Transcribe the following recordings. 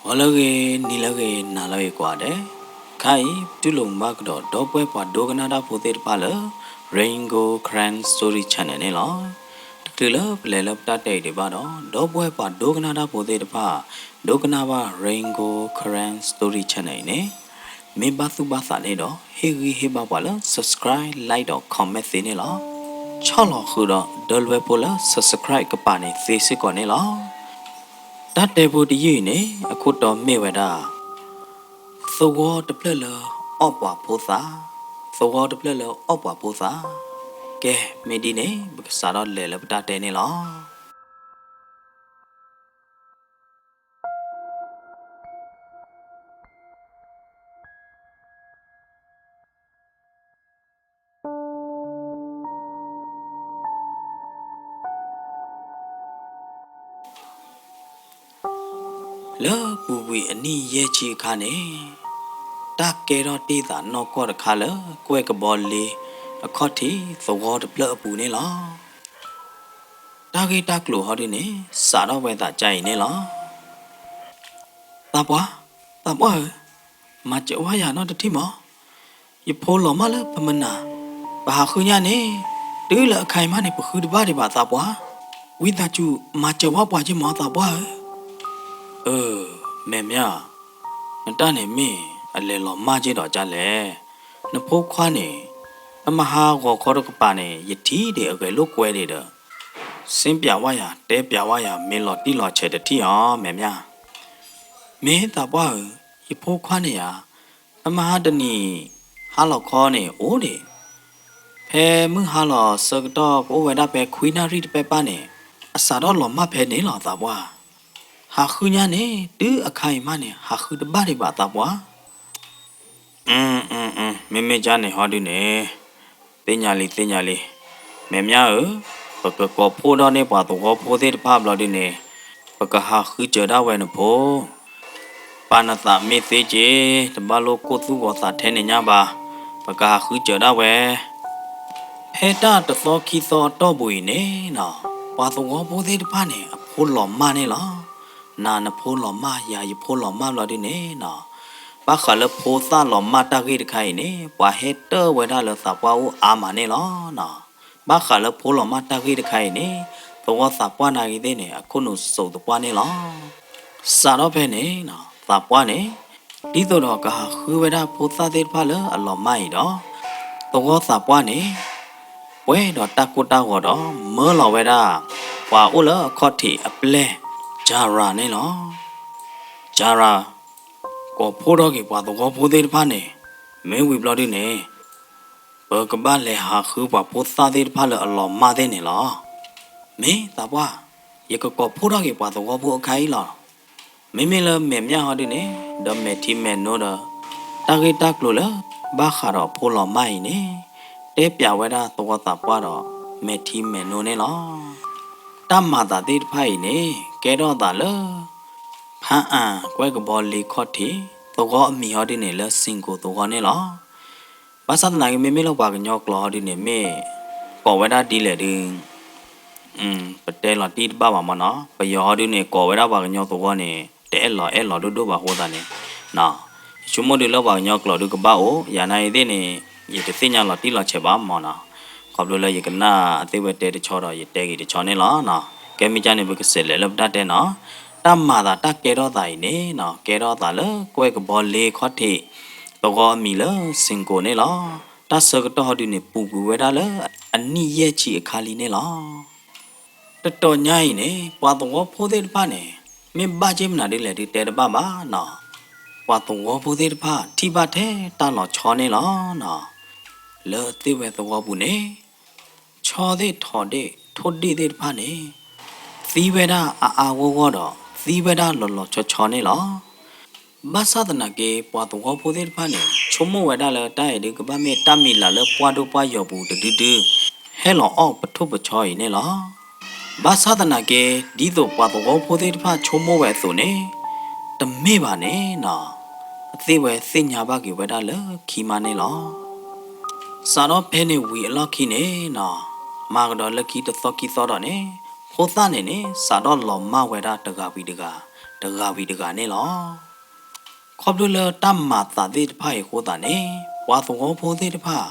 ဂီၤလၢအဂ့ၤ, နံၤလၢအဂ့ၤ, နၤလၢအဂ့ၤကိးဂၤဒဲး, ခါအံၤ ပတူၢ်လိာ်မုာ်ဘၣ်ကဒီး ဒီပုၢ်ဝဲၢ်ပှၤဒိကနၣ်တၢ်ဖိသ့ၣ်တဖၣ်လၢ Rain Gold Karen Story Channel န့ၣ်လီၤ. တချုးလၢပလဲၤလၢပတၢ်တဲအံၤဒံးဘၣ်ဒီး ဒီပုၢ်ဝဲၢ်ပှၤဒိကနၣ်တၢ်ဖိသ့ၣ်တဖၣ် ဒိကနၣ်ဘၣ် Rain Gold Karen Story Channel အံၤန့ၣ် မ့ၢ်ဘၣ်သူၣ်ဘၣ်သးန့ၣ်ဒီး ဟ့ၣ်ဂံၢ်ဟ့ၣ်ဘါပှၤလၢ subscribe, like ဒီး comment သ့န့ၣ်လီၤ. ဆီၣ်လီၤဃုာ်ဒီး ဒၢလွဲဖိလၢ subscribe ကပၤန့ၣ်သ့စ့ၢ်ကီးန့ၣ်လီၤ. တၢ်တဲဖိတယုၢ်အံၤန့ၣ် အခိၣ်တီမ့ၢ်ဝဲဒၣ် သဝီတဖျၢၣ်လၢအီၣ်ပှၤဖိသၣ်, သဝီတဖျၢၣ်လၢအီၣ်ပှၤဖိသၣ်. ကဲ, မ့ၢ်ဒ်န့ၣ် ပကစးထီၣ်လဲၤလၢပတၢ်တဲန့ၣ်လီၤ. လၢပူၤကွံာ်အနံၣ်ယဲၢ်ဆံအခါန့ၣ်, တၢ်ကဲထီၣ်တ့ၢ်သးနီၢ်ကီၢ်တခါလၢ ကွဲၢ်ကဘီလ့အခီၣ်ထံးသဝီတဖျၢၣ်အပူၤန့ၣ်လီၤ. တၢ်ဂ့ၢ်တၢ်ကျိၤဟီဒုန့ၣ် စးထီၣ်ဝဲသးကါအံၤန့ၣ်လီၤ. သးပှၢ်, သးပှၢ်ဧၢ, မၤစၢၤဝဲယၤနီတထံၣ်မး. ယဖိလီၤမၢ်လၢပမနၤ, ပဟးဃုညါန့ၣ်, တုၤလၢအခါအံၤမးန့ၣ် ပဃုတဘၣ်ဒံးဘၣ်သးပှၢ်. ဝံသးစူၤ မၤစၢၤဝဲပှၤက့မးသးပှၢ်ဧၢ. အၢ, မဲာ်မၠၣ်, နတၢ်န့ၣ်မ့ၢ်အလဲၤလီၤမၢ်က့ဒီးကါလဲၣ်. နဖိခွါန့ၣ် အမဟါဂီၤခီတကပၤန့ၣ် ယထံၣ်ဒံးအဂဲၤလိာ်ကွဲဒံးဒီး စ့ပၠးဝဲယၤ တဲပၠးဝဲယၤ မ့ၢ်လီၤတံၢ်လီၤဆဲးတထံၣ်အီၤ မဲာ်မၠၣ်. မ့ၢ်သးပှၢ်ဧၢ, ယဖိခွါန့ၣ်ယၤ, အမဟါတနံၤ ဟါလီၤခီန့ၣ် အိၣ်ဒံး, ဖဲမုၢ်ဟါလီၤဆၢကတီၢ်ကအိၣ်ဝဲဒၣ်ဖဲခွံနၣ်ရံၣ်တပဲၢ်ပၢ်န့ၣ် အစးထီၣ်လီၤမၢ်ဖဲန့ၣ်လီၤသးပှၢ်. ဟးဃုညါန့ၣ် တုၤအခါအံၤမးန့ၣ် ဟးဃုတဘၣ်ဒံးဘၣ်သးပှၢ်. မ့မ့ၢ်ကါန့ၣ်ဟီဒုန့ၣ်, သ့ၣ်ညါလံ သ့ၣ်ညါလံ. မဲာ်မၠၣ်ဧၢ, ပကကိးဖှိၣ်ထီၣ်န့ၢ်ပှၤသဝီဖိသ့ၣ်တဖၣ်ဘျီဒုန့ၣ်, ပကဟးဃုစၢၤဒၣ်ဝဲနဖိ ပာ်နသးမ့ၢ်သ့က့ၤ, တဘၣ်လိၣ်ကိၢ်သူၣ်ဂီၤသးထဲန့ၣ်ညါဘၣ်, ပကဟးဃုစၢၤဒၣ်ဝဲ. ဖဲတၢ်တသီခံသီအတီၢ်ပူၤအံၤန့ၣ်, ပှၤသဝီဖိသ့ၣ်တဖၣ်န့ၣ် အဖိလီၤမၢ်န့ၣ်လီၤ. နၤနဖိလီၤမၢ် ယၤယဖိလီၤမၢ်ဘျီဒုန့ၣ်, ဘၣ်ဃးလၢဖိသၣ်လီၤမၢ်တၢ်ဂ့ၢ်တခါအံၤန့ၣ် ပှၤဟဲတၢၢ်ဝဲဒၣ်လၢသးပှၢ်အိၣ်အါမးန့ၣ်လီၤ. ဘၣ်ဃးလၢဖိလီၤမၢ်တၢ်ဂ့ၢ်တခါအံၤန့ၣ် သဝီသးပှၢ်နာ်ဂ့ၤသ့ၣ်န့ၣ် အခိၣ်နူာ်စိးသပှၢ်န့ၣ်လီၤ. စးထီၣ်ဖဲန့ၣ် သးပှၢ်န့ၣ် ဒ်သိးဒီးကဟးဃုဝဲဒၣ်ဖိသၣ်သ့ၣ်တဖၣ်လၢအလီၤမၢ်အံၤဒီး, သဝီသးပှၢ်န့ၣ် ပှဲၤဒီးတၢ်ကိၢ်တၢ်ဂီၤဒီး မၢလီၤဝဲဒၣ် ပှၤအိၣ်လၢအခီၣ်ထံးအပျဲၢ် ကၠၤရၤန့ၣ်လီၤ. ကၠၤရၤ ကိးဖှိၣ်ထီၣ်က့ၤပှၤသဝီဖိသ့ၣ်တဖၣ်န့ၣ်, မ့ၢ်ဝံၤဘျီဒုန့ၣ် ပကဘၣ်လဲၤဟးဃုပှၤဖိသၣ်သ့ၣ်တဖၣ်လၢအလီၤမၢ်သ့ၣ်န့ၣ်လီၤ. မ့ၢ်သးပှၢ်, ယကကိးဖှိၣ်ထီၣ်က့ၤပှၤသဝီဖိအခါအံၤလီၤ. မ့မ့ၢ်လၢမဲာ်မၠၣ်ဟီဒုန့ၣ် ဒီးမဲာ်ထံမဲာ်နိဒီး တၢ်ဂ့ၢ်တၢ်ကျိၤလၢ ဘၣ်ဃးဒီးဖိလီၤမၢ်အံၤန့ၣ် တဲပၠးဝဲဒၣ်သဝီသးပှၢ်ဒီး မဲာ်ထံမဲာ်နိန့ၣ်လီၤ. တၢ်မၤသးသ့ၣ်တဖၣ်အံၤန့ၣ် ကဲထီၣ်သးလၢ ဖၣ်အၣ် ကွဲၢ်ကဘီလ့ခီၣ်ထံး သဝီအမံၤဟီဒုန့ၣ်လၢ စ့ၣ်ကိၤသဝီန့ၣ်လီၤ. ဘၣ်ဆၣ်သနာ်က့ မ့မ့ၢ်လၢပှၤကညီကျိာ်ဟီဒုန့ၣ် မ့ၢ်ကိးဝဲဒၣ်ဒ်လဲၣ်ဒု ပတဲလီၤတံၢ်တဘၣ်ဘၣ်မနီၤ. ပယီၤဟီဒုန့ၣ် ကိးဝဲဒၣ်ပှၤကညီသဝီန့ၣ် တအဲၣ်လီၤအဲၣ်လီၤဒိၣ်ဒိၣ်ဘၣ်အဃိသတးန့ၣ်, ယဆိကမိၣ်ဒုလၢပှၤကညီကျိာ်ဒုကဘၣ်အိၣ်, ယၤနာ်အံၤသ့ၣ်န့ၣ် ယတသ့ၣ်ညါလီၤတံၢ်လီၤဆဲးဘၣ်မနီၤ. ခီဖျိလၢယကနၣ်အသ့ၣ်ဝဲတဲတဆီဒီး ယတဲက့ၤတဆီန့ၣ်လီၤ. ကဲမ့ၢ်ကၢ်န့ၣ် ပကစးလဲၤလၢပတၢ်တဲနီၤ. တၢ်မၤသးတၢ်ကဲထီၣ်သးအံၤန့ၣ်နီၤ ကဲထီၣ်သးလၢကွဲၢ်ကဘီလ့ခီၣ်ထံး သဝီအမံၤလၢ စ့ၣ်ကိၤန့ၣ်လီၤ. တၢ်ဆၢကတီၢ်ဟီဒုန့ၣ် ပူၤကွံာ်ဝဲဒၣ်လၢ အနံၣ်ယဲၢ်ဆံအခါလံန့ၣ်လီၤ. တတီၤညါအံၤန့ၣ် ပှၤသဝီဖိသ့ၣ်တဖၣ်န့ၣ် မ့ၢ်ဘၣ်က့ၢ်မနုၤဒ်လဲၣ်ဒုတဲတဘၣ်ဘၣ်နီၤ. ပှၤသဝီဖိသ့ၣ်တဖၣ် ထံၣ်ဘၣ်ထဲတၢ်လီၤဆီန့ၣ်လီၤ. လၢအသ့ၣ်ဝဲသဝီပူၤန့ၣ် ဆီသ့ၣ်ထိးဒ့ၣ်ထိၣ်ဒ့ၣ်သ့ၣ်တဖၣ်န့ၣ် သံဝဲဒၣ်အါအါဂီၢ်ဂီၢ်ဒီး သံဝဲဒၣ်လီၤလီၤဆီဆီန့ၣ်လီၤ. ဘၣ်ဆၣ်သနာ်က့ ပှၤသဝီဖိသ့ၣ်တဖၣ်န့ၣ် ဆိကမိၣ်ဝဲဒၣ်လၢတၢ်အံၤဒုကဘၣ်မ့ၢ်တၢ်မံၤလၢ်လၢပှၢ်ဒိၣ်ပှၢ်ယီၤပူၤတဒုဒု ဟဲလီၤအီၣ်ပထိၣ်ပဆီအံၤန့ၣ်လီၤ. ဘၣ်ဆၣ်သနာ်က့ ဒ်သိးပှၤသဝီဖိသ့ၣ်တဖၣ်ဆိကမိၣ်ဝဲအသိးန့ၣ် တမ့ၢ်ဘၣ်န့ၣ်နီၤ အသ့ၣ်ဝဲသ့ၣ်ညါဘၣ်က့ၤဝဲဒၣ်လၢခံမးန့ၣ်လီၤ. စးထီၣ်ဖဲန့ၣ်ဝံၤအလီၢ်ခံန့ၣ်နီၤ မၤကဒီးလၢခံတသီခံသီဒီးန့ၣ် ဖိသၣ်န့ၣ်န့ၣ် စးထီၣ်လီၤမၢ်ဝဲဒၣ်တဂၤဝံၤတဂၤ, တ တဂၤဝံၤတဂၤန့ၣ်လီၤ. ခီဖျိလၢတၢ်မၤသးသ့ၣ်တဖၣ်အံၤအဃိသတးန့ၣ် ပှၤသဝီဖိသ့ၣ်တဖၣ်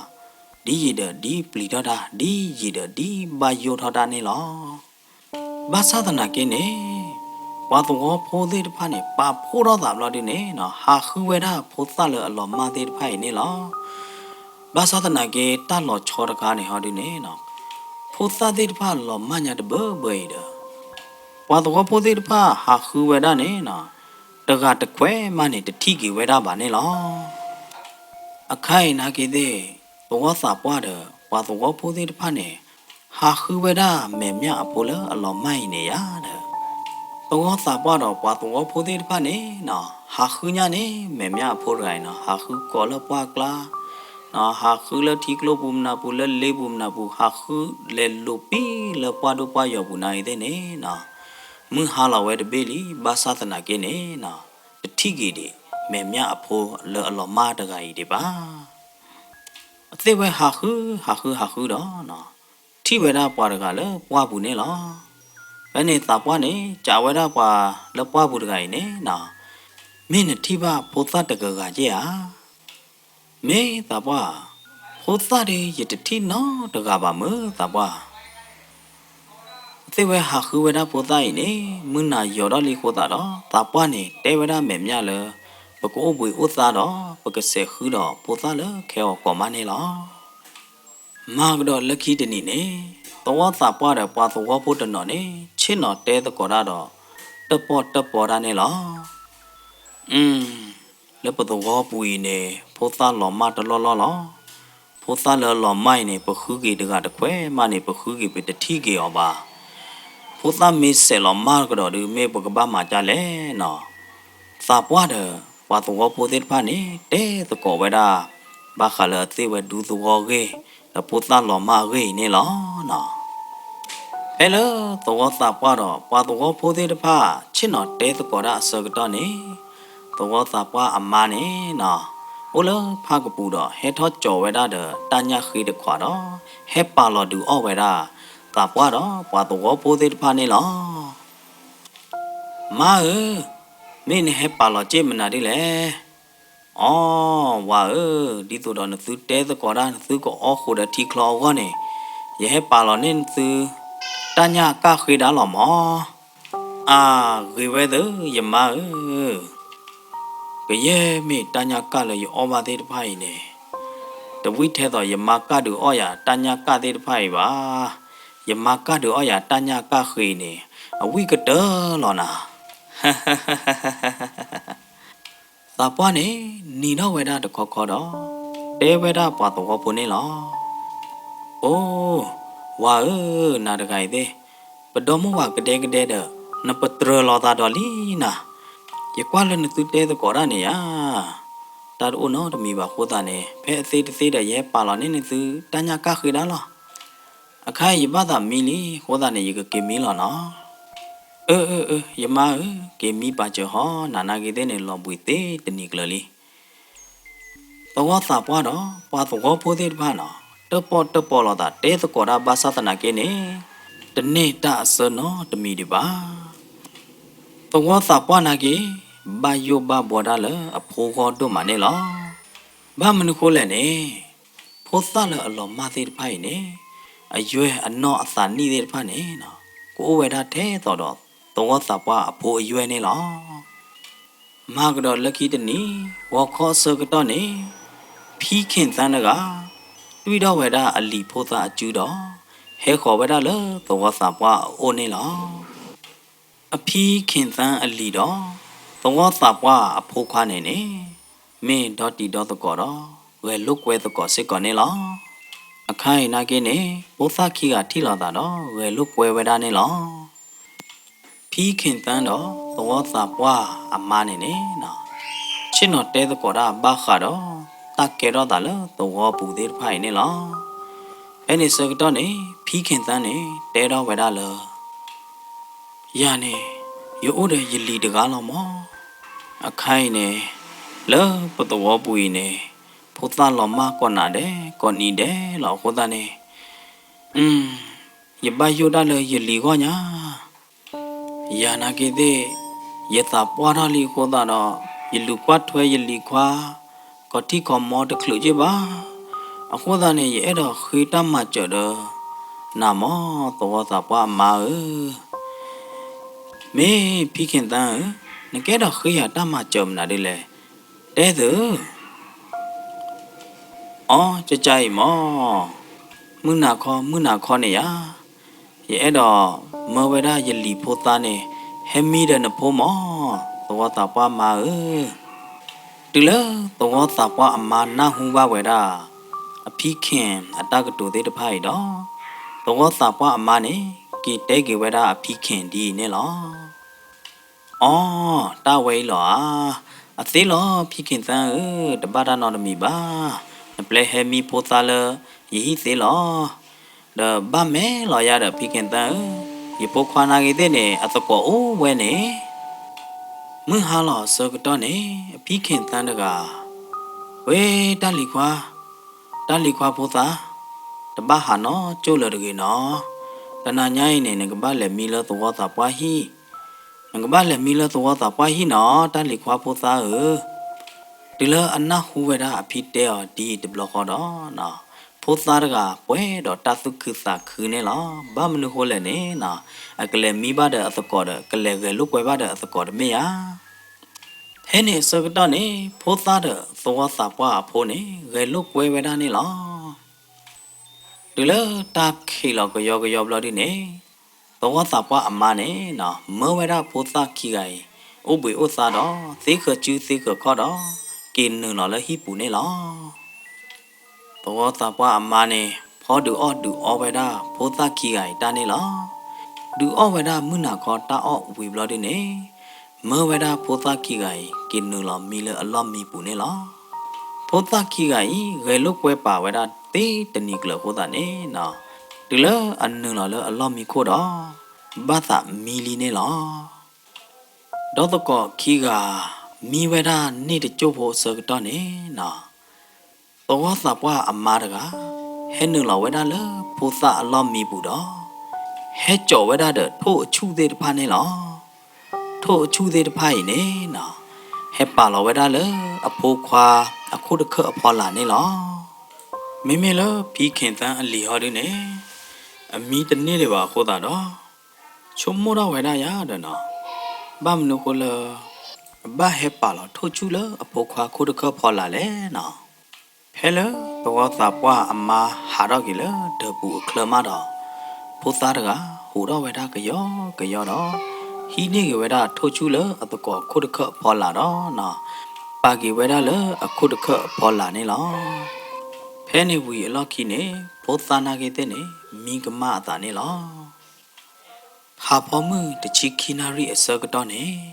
ဒ်ယံာ်ဒီးဒ်ပျံၤထီၣ်တၢ် ဒ်ယံာ်ဒီးဒ်ဘၣ်ယိၣ်ထီၣ်တၢ်န့ၣ်လီၤ. ဘၣ်ဆၣ်သနာ်က့န့ၣ် ပှၤသဝီဖိသ့ၣ်တဖၣ်န့ၣ် ပာ်ဖှိၣ်ထီၣ်သးဘျီဒုန့ၣ်နီၤ ဟးဃုဝဲဒၣ်ဖိသၣ်လၢအလီၤမၢ်သ့ၣ်တဖၣ်အံၤန့ၣ်လီၤ. ဘၣ်ဆၣ်သနာ်က့ တၢ်လီၤဆီတခါန့ၣ်ဟီဒုန့ၣ်နီၤ ဖိသၣ်သ့ၣ်တဖၣ်လီၤမၢ်ညါတဘၢဘၢအံၤဒီး ပှၤသဝီဖိသ့ၣ်တဖၣ်ဟးဃုဝဲဒၣ်န့ၣ်နီၤ တဂၤတခွဲးမးန့ၣ် တထံၣ်က့ၤဝဲဒၣ်ဘၣ်န့ၣ်လီၤ. အခါအံၤနာ်က့သ့ၣ် သဝီသးပှၢ်ဒီးပှၤသဝီဖိသ့ၣ်တဖၣ်န့ၣ် ဟးဃုဝဲဒၣ်မဲာ်မျၢ်အဖိလၢအလီၤမၢ်အံၤန့ၣ်ယါဒီး သဝီသးပှၢ်ဒီးပှၤသဝီဖိသ့ၣ်တဖၣ်န့ၣ်နီၤ ဟးဃုညါန့ၣ် မဲာ်မျၢ်အဖိတဂၤအံၤနီၤ ဟးဃုကိးလၢပှၢ်ကျါ ဟးဃုလၢထံကျိပူၤမနုၤပူၤ လၢလ့ပူၤမနုၤပူၤ ဟးဃုလဲၤလိာ်ပံလၢပှၢ်ဒိၣ်ပှၢ်ယီၤပူၤနာ်အံၤသ့ၣ်န့ၣ်နီၤ မုၢ်ဟါလီၤဝဲတဘ့ၣ်လံ ဘၣ်ဆၣ်သနာ်က့န့ၣ်နီၤ တထံၣ်က့ၤဒံး မဲာ်မျၢ်အဖိလၢအလီၤမၢ်တဂၤအံၤဒံးဘၣ်. အသ့ၣ်ဝဲဟးဃု ဟးဃု ဟးဃုဒီးနီၤ ထံၣ်ဝဲဒၣ်ပှၤတဂၤလၢပှၢ်ပူၤန့ၣ်လီၤ. ဖဲန့ၣ်သးပှၢ်န့ၣ် စံးဝဲဒၣ်ပှၤလၢပှၢ်ပူၤတဂၤအံၤန့ၣ်နီၤ မ့ၢ်နထံၣ်ဘၣ်ဖိသၣ်တဂၤဂၤဧါ. မ့ၢ်သးပှၢ်, ဖိသၣ်ဒီးယတထံၣ်နီတဂၤဘၣ်မုၢ်သးပှၢ်. အသ့ၣ်ဝဲဟးဃုဝဲဒၣ်ဖိသၣ်အံၤန့ၣ် မုၢ်နၤယီၤထီၣ်လံအဃိသတးဒီး သးပှၢ်န့ၣ်တဲဝဲဒၣ်မဲာ်မျၢ်လၢ ပကအိၣ်ဘှံးအိၣ်သါဒီး ပကစဲးဃုဒီးဖိသၣ်လၢခဲအီၤကိးမးန့ၣ်လီၤ. မၤကဒီးလၢခံတနံၤန့ၣ် သဝီသးပှၢ်ဒီးပှၤသဝီဖိတနီၤန့ၣ် ဆ့ၣ်နီၤတဲသကိးတၢ်ဒီး တၢၣ်ပီၣ်တၢၣ်ပီတၢ်န့ၣ်လီၤ. အု လၢပသဝီပူၤအံၤန့ၣ် ဖိသၣ်လီၤမၢ်တလီၢ်လီၢ်လီၤ. ဖိသၣ်လၢအလီၤမၢ်အံၤန့ၣ် ပဃုက့ၤတဂၤတခွဲးမးန့ၣ် ပဃုက့ၤပတထံၣ်က့ၤအီၤဘၣ်. ဖိသၣ်မ့ၢ်စဲးလီၤမၢ်ကဒီးဒီး မ့ၢ်ပကဘၣ်မၤဒ်လဲၣ်နီၤ. သးပှၢ်ဒီးပှၤသဝီဖိသ့ၣ်တဖၣ်န့ၣ် တဲသကိးဝဲဒၣ် ဘၣ်ဃးလၢအသ့ၣ်ဝဲဒူသဝီအဂ့ၢ် ဒီးဖိသၣ်လီၤမၢ်အဂ့ၢ်အံၤန့ၣ်လီၤ. ဖဲလၢသဝီသးပှၢ်ဒီးပှၤသဝီဖိသ့ၣ်တဖၣ် ဆ့ၣ်နီၤတဲသကိးတၢ်အဆၢကတီၢ်န့ၣ် သဝီသးပှၢ်အမါန့ၣ်နီၤ အိၣ်လၢဖၣ်ကပူၤဒီး ဟဲထီၣ်ကၠီၤဝဲဒၣ်ဒီးတၢ်ညၣ်ဃ့တခွးဒီး ဟဲပာ်လီၤဒုးအီၣ်ဝဲဒၣ် သးပှၢ်ဒီးပှၤသဝီဖိသ့ၣ်တဖၣ်န့ၣ်လီၤ. မါဧၢ, မ့ၢ်နဟဲပာ်လီၤစ့ၢ်မနုၤဒ်လဲၣ်. အိ, ဝၤဧၢ, ဒ်သိးဒီးနသုတဲသကိးတၢ် နသုကအီၣ်ဃုာ်ဒီးထံချီအဂီၢ်န့ၣ် ယဟဲပာ်လီၤန့ၢ်နသု တၢ်ညၣ်ကၣ်ဃ့ဒၣ်လီၤမး. အဂ့ၤဝဲသ့ၣ် ယမါဧၢ, ကယဲၢ်မ့ၢ်တၢ်ညၣ်ကၣ်လၢယအီၣ်ဘၣ်သ့ၣ်တဖၣ်အံၤန့ၣ် တဝံၣ်ထဲသိးယမါကၣ်ဒုးအီၣ်ယၤတၢ်ညၣ်ကၣ်သ့ၣ်တဖၣ်အံၤဘၣ်. ယမါကၣ်ဒုးအီၣ်ယၤတၢ်ညၣ်ကၣ်ဃ့န့ၣ် အဝံၣ်ကတၢၢ်လီၤနၤ. သးပှၢ်န့ၣ် နံၤထီၣ်ဝဲဒၣ်တခီခီဒီး တဲဝဲဒၣ်ပှၤသဝီဖိန့ၣ်လီၤ. အိ, ဝၤဧၢ, နၤတဂၤအံၤသ့ၣ် ပဒီမိၢ်ဝၤကဒဲကဒဲဒီး နပတြၢၤလီၤသးဒီးလံနၤ. ယကွၢ်လၢနသုတဲသကိးတၢ်န့ၣ်ဧါ တၢ်တအိၣ်နီတမံၤဘၣ်အဃိသတးန့ၣ် ဖဲအသ့တသ့ဒီး ယဟဲပာ်လီၤန့ၢ်နသု တၢ်ညၣ်ကၣ်ဃ့ဒၣ်လီၤ. အခါအံၤယဘၣ်သးမံလံအဃိသတးန့ၣ် ယကက့ၤမံလီၤနီၤ. အၢ အၢ အၢ ယမါဧၢ, က့ၤမံပာ်စၢၤဟီ နၤနာ်က့သ့ၣ်န့ၣ် လီၤဘှံးသ့တနံၤကျၢၤလံ. သဝီသးပှၢ်ဒီးပှၤသဝီဖိသ့ၣ်တဖၣ်နီၤ တၢၣ်ပီၣ်တၢၣ်ပီလိာ်သး တဲသကိးတၢ်ဘၣ်ဆၣ်သနာ်က့န့ၣ် တန့ၢ်တၢ်အစၢနီတမံၤဒံးဘၣ်. သဝီသးပှၢ်နာ်က့ ဘၣ်ယိၣ်ဘၣ်ဘှီဒၣ်လၢအဖိဂီၢ်ဒိၣ်မးန့ၣ်လီၤ. ဘၣ်မနုၤဃိလဲၣ်န့ၣ် ဖိသၣ်လၢအလီၤမၢ်သ့ၣ်တဖၣ်အံၤန့ၣ် အယွဲၢ်အနီၢ်အသးနံၣ်သ့ၣ်တဖၣ်န့ၣ် ကအိၣ်ဝဲဒၣ်ထဲသိးဒီးသဝီသးပှၢ်အဖိအယွဲၢ်န့ၣ်လီၤ. မၤကဒီးလၢခံတနံၤ ဂီၤခီအဆၢကတီၢ်န့ၣ် ဖံခ့ၣ်သၣ်တဂၤ တွံၢ်ထီၣ်ဝဲဒၣ်အလံၤဖိသၣ်အစုဒီး ဟဲဃီၤဝဲဒၣ်လၢသဝီသးပှၢ်အအိၣ်န့ၣ်လီၤ. အဖံခ့ၣ်သၣ်အလံၤဒီး သဝီသးပှၢ်အဖိခွါန့ၣ်န့ၣ် မ့ၢ်ဒီတံၤဒီသကိးဒီး ဂဲၤလိာ်ကွဲသကိးစ့ၢ်ကီးန့ၣ်လီၤ. အခါအံၤနာ်က့န့ၣ် ဖိသၣ်ခံဂၤထံၣ်လိာ်သးဒီး ဂဲၤလိာ်ကွဲဝဲဒၣ်န့ၣ်လီၤ. ဖံခ့ၣ်သၣ်ဒီးသဝီသးပှၢ်အမါန့ၣ်န့ၣ် ဆ့ၣ်နီၤတဲသကိးတၢ်ဘၣ်ဃးဒီး တၢ်ကဲထီၣ်သးလၢသဝီပူၤသ့ၣ်တဖၣ်အံၤန့ၣ်လီၤ. ဖဲန့ၣ်ဆၢကတီၢ်န့ၣ် ဖံခ့ၣ်သၣ်န့ၣ် တဲထီၣ်ဝဲဒၣ်လၢ ယၤန့ၣ် ယအိၣ်ဒီးယလံၤတဂၤလီၤမး. အခါအံၤန့ၣ် လၢပသဝီပူၤအံၤန့ၣ် ဖိသၣ်လီၤမၢ်ကိးနၤဒဲး ကိးနံၤဒဲးလီၤအဃိသတးန့ၣ် ယဘၣ်ယိၣ်ဒၣ်လၢယလံၤဂီၢ်ညါ. ယၤနာ်က့သ့ၣ် ယသးပှၢ်ထီၣ်လံအဃိသတးဒီး ယလူၤကွၢ်ထွဲယလံၤခွါ ကီၢ်ထံၣ်ကီၢ်မီတချုးက့ဘၣ်. အဃိသတးန့ၣ် ယအဲၣ်ဒိးဃ့တၢ်မၤစၢၤဒီးနၤမၢ် သဝီသးပှၢ်အမါဧၢ. မ့ၢ်ဖံခ့ၣ်သၣ်ဧၢ, နကအဲၣ်ဒိးဃ့ယၤတၢ်မၤစၢၤမနုၤဒ်လဲၣ်, တဲသုဧၢ. အိ ကကါအံၤမၢ်, မုၢ်နၤခီ မုၢ်နၤခီန့ၣ်ယါ, ယအဲၣ်ဒိးမၢဝဲဒၣ်ယလံၤဖိသၣ်န့ၣ် ဟဲမံဒီးနဖိမၢ်, သဝီသးပှၢ်မါဧၢ. တုၤလၢသဝီသးပှၢ်အမါနၢ်ဟူဘၣ်ဝဲဒၣ် အဖံခ့ၣ်အတၢ်ကတိၤသ့ၣ်တဖၣ်အံၤဒီး သဝီသးပှၢ်အမါန့ၣ် က့ၤတဲက့ၤဝဲဒၣ်အဖံခ့ၣ်ဒ်အံၤန့ၣ်လီၤ. အိ တၢ်ဝဲအံၤလီၤဧါ. အသ့လီၤ ဖံခ့ၣ်သၣ်ဧၢ, တဘၣ်တၢ်နီတမံၤဘၣ်. နပျဲဟဲမံဖိသၣ်လၢယဟံၣ်သ့လီၤ. ဒီးဘၣ်မဲာ်လီၤယၤဒီးဖံခ့ၣ်သၣ်ဧၢ, ယဖိခွါနာ်က့ၤသ့ၣ်န့ၣ် အသကိးအိၣ်ဝဲန့ၣ်. မုၢ်ဟါလီၤအဆၢကတီၢ်န့ၣ် အဖံခ့ၣ်သၣ်တဂၤ, ဝ့ တၢ်လံၤခွါ, တၢ်လံၤခွါဖိသၣ်, တဘၣ်ဟးနီကၠိၣ်လၢၤတဂ့ၤနီၤ. တနၤညါအံၤန့ၣ် နကဘၣ်လဲၤမံလၢသဝီသးပှၢ်ဟံၣ်, နကဘၣ်လဲၤမံလၢသဝီသးပှၢ်ဟံၣ်နီၤ တၢ်လံၤခွါဖိသၣ်ဧၢ. တုၤလၢအနၢ်ဟူဝဲဒၣ်အဖံတဲအီၤဒ်အံၤတဘျီဃီဒီး ဖိသၣ်တဂၤပှဲၤဒီးတၢ်သူၣ်ခုသးခုန့ၣ်လီၤ. ဘၣ်မနုၤဃိလဲၣ်န့ၣ်, အကလဲၤမံဘၣ်ဒီးအသကိးဒီး ကလဲၤဂဲၤလိာ်ကွဲဘၣ်ဒီးအသကိးတမ့ၢ်ဧါ. ဖဲန့ၣ်အဆၢကတီၢ်န့ၣ် ဖိသၣ်ဒီးသဝီသးပှၢ်အဖိန့ၣ် ဂဲၤလိာ်ကွဲဝဲဒၣ်န့ၣ်လီၤ. တုၤလၢတၢ်ခံးလီၤကယီကယီဘျီဒုန့ၣ်, သဝီသးပှၢ်အမါန့ၣ် မၢဝဲဒၣ်ဖိသၣ်ခံဂၤအံၤ အိၣ်ဘှံးအိၣ်သါဒီး သ့ဃၢၤစုသ့ဃၢၤခီၣ်ဒီး က့ၤနုာ်လီၤလၢဟံၣ်ပူၤန့ၣ်လီၤ. သဝီသးပှၢ်အမါန့ၣ် ဖီဒုးအီၣ်ဒုးအီဝဲဒၣ်ဖိသၣ်ခံဂၤအံၤတၢ်န့ၣ်လီၤ. ဒုးအီၣ်ဝဲဒၣ်မုၢ်နၤခီတၢ်အီၣ်ဝံၤဘျီဒုန့ၣ်, မၢဝဲဒၣ်ဖိသၣ်ခံဂၤအံၤ က့ၤနုာ်လီၤမံလၢအလီၢ်မံပူၤန့ၣ်လီၤ. ဖိသၣ်ခံဂၤအံၤ ဂဲၤလိာ်ကွဲပာ်ဝဲဒၣ်သ့တနံၤကျၢၤအဃိသတးန့ၣ်, တုၤလၢအနုာ်လီၤလၢအလီၢ်မံခိၣ်ဒီး ဘၣ်သးမံလံန့ၣ်လီၤ. ဒီးသကိးခံဂၤ မံဝဲဒၣ်န့ၢ်တစိၢ်ဖိအဆၢကတီၢ်န့ၣ်, သဝီသးပှၢ်အမါတဂၤ ဟဲနုာ်လီၤဝဲဒၣ်လၢဖိသၣ်အလီၢ်မံပူၤဒီး ဟဲစိာ်ဝဲဒၣ်ဒီးထိၣ်အဆူၣ်သ့ၣ်တဖၣ်န့ၣ်လီၤ. ထိၣ်အဆူၣ်သ့ၣ်တဖၣ်အံၤန့ၣ်, ဟဲပာ်လီၤဝဲဒၣ်လၢအဖိခွါအခိၣ်တခၢၣ်အဖီလာ်န့ၣ်လီၤ. မ့မ့ၢ်လၢဖံခ့ၣ်သၣ်အလံၤဟီဒုန့ၣ်, အမံတန့ၢ်ဒံးဘၣ်အဃိသတးဒီး ဆိကမိၣ်ထီၣ်ဝဲဒၣ်ယၤဒီးနီၤ, ဘၣ်မနုၤဃိလၢ အဘၣ်ဟဲပာ်လီၤထိၣ်ဆူၣ်လၢအဖိခွါခိၣ်တခၢၣ်ဖီလာ်လဲၣ်နီၤ. ဖဲလၢသဝီသးပှၢ်အမါဟးထီၣ်က့ၤလၢဒၢးပူၤအချၢမးဒီး, ဖိသၣ်တဂၤဟးထီၣ်ဝဲဒၣ်ကယီကယီဒီး, ဟံးန့ၢ်က့ၤဝဲဒၣ်ထိၣ်ဆူၣ်လၢအသကိးအခိၣ်တခၢၣ်အဖီလာ်ဒီးနီၤ, ပာ်က့ၤဝဲဒၣ်လၢအခိၣ်တခၢၣ်အဖီလာ်န့ၣ်လီၤ. ဖဲန့ၣ်ဝံၤအလီၢ်ခံန့ၣ် ဖိသၣ်နာ်က့ၤသ့ၣ်န့ၣ် မံကမၣ်အသးန့ၣ်လီၤ. ဟးဖီမုၢ်တဆံခံနၣ်ရံၣ်အဆၢကတီၢ်န့ၣ်